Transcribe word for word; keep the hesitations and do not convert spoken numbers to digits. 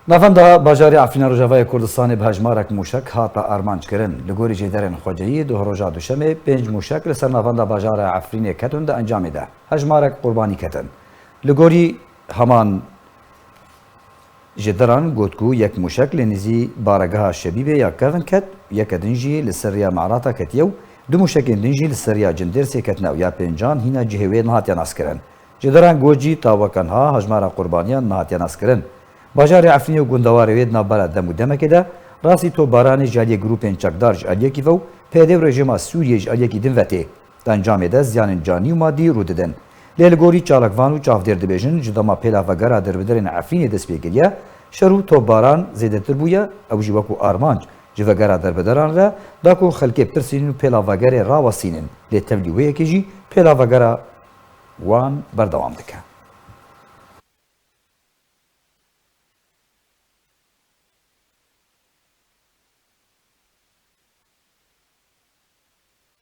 Navenda bajarê Efrîna Rojavayê Kurdistanê bi hejmarek mûşek hate armanc kirin. Li gorî jêderên xwecihî, di roja Duşemê pênc mûşek li ser navenda bajarê Efrînê ketin, di encamê de hejmarek qurbanî ketin. Li gorî heman jêderan got ku yek mûşek li nêzî baregeha Şebîbê ya kevin ket, yeke din jî li ser riya Me'rata ketiye û du mûşekên din jî li ser riya Cindêrsê ketine û ya pêncan hîna cihê wê nehatiye naskirin. Jêderan got jî ta weke niha hejmara qurbaniyan nehatiye naskirin. Bajarê Efrînê û gundewarê wê di navbera dem û demekê de rastî topbaranê ji aliyê grûpên çekdar ji aliyekî ve û P Y D û rejîma Sûriyê ji aliyekî din ve tê. Di encamê de ziyanên canî û madî rû didin. Lê li gorî çalakvan û çavdêr dibêjin, ji dema pêla vegera derbiderên Efrînê dest pê kiriye, şer û topbaran zêdetir bûye, ew jî wekû armanc ji vegera derbideran re da ku xelkê bitirsînin û pêla vegerê rawestînin. Lê tevlî wê yekê jî pêla vegera wan berdewam dike.